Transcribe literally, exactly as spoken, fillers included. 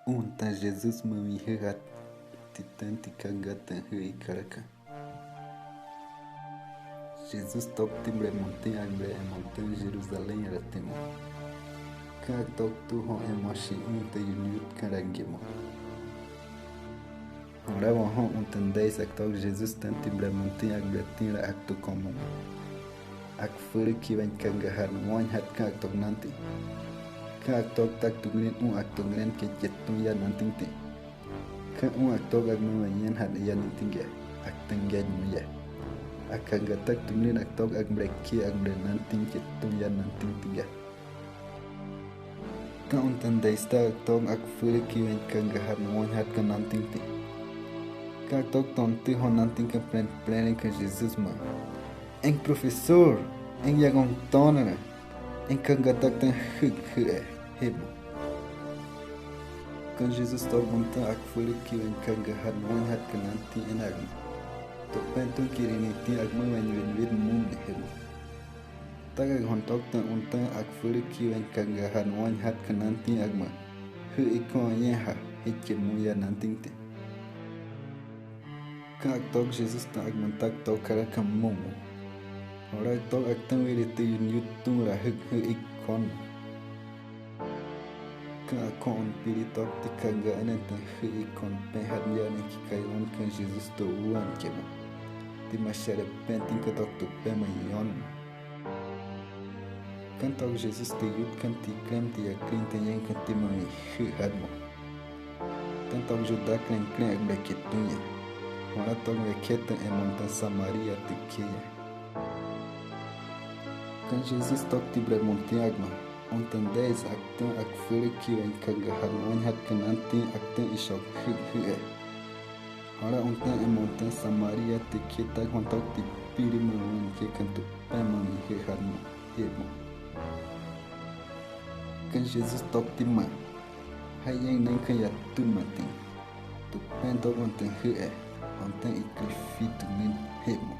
Untã Jesus mamihiu hat titãti kangatan hu i karaka. Jesus tok ti bremunti ak bremunti Jerusalém ra timo. Kã ak tok tu hon emosi untã yun yut kã rangimo. Hon ra wahon untã dais ak tok Jesus tãti bremunti ak bretira ak tu komo. Ak furi ki wen kangahar wen hat kã ak tok nanti. Kã ak tok tak tu ngrin un ak tok ngrin ke chetun ya nanti ti. Kã un ak tok ak mama yen hat ya nanti ge. Ak tengge nu ya. Ak kanga tak tu ngrin ak tok ak breki ak bre nanti chetun ya nanti ti ge. Kã untã dais ta ak tok ak furi ki wen kangahar wen hat kã nanti ti. Kã ak tok tonti hon nanti kã pren pren kã Jesus ma. Eng profesor, eng yagon tonara, eng kanga tak tã hik hu e, himo. Kã Jesus tok untã ak furi ki wen kangahar wen hat kã nanti en ak ma. Tok pen tun ki rini ti ak ma wen wen wit mum ne himo. Tak ak hon tok tã untã ak furi ki wen kangahar wen hat kã nanti ak ma. Hu i kon yen ha, hik ke mu ya nanti ti. Kã ak tok Jesus tã ak man tak tok kara kã mumu. Hon ra ak tok ak tã wiri ti yun yut tun ra hik hu i kon. Kã ak kon un piri tok ti kanga ene tã hu i kon pen hat ya ne ki kai on kã Jesus to uan ke ma. Ti ma sare pen tin kã tok tu pen ma yon. Kã tok Jesus ti yut kã ti krem ti ya krin ti yen kã ti mamihiu hat mo. Tã tok Juda kren kren ak bre ke tunya. Hon ra tok bre ke tã en montã Samaria ti ke ya. Kã Jesus tok ti bremunti ak ma. Untã dais ak tã ak furi ki wen kangahar wen hat kã nanti ak tã isok hik hu e. Hon ra untã en montã Samaria ti ke tak hon tok ti piri ma wen ke kã tu pen mamihiu hat mo. Himo. Kã Jesus tok ti ma. Hai yen nen kã ya tun ma ti. Tu pen tok untã hu e. Untã i krifi tu nin himo.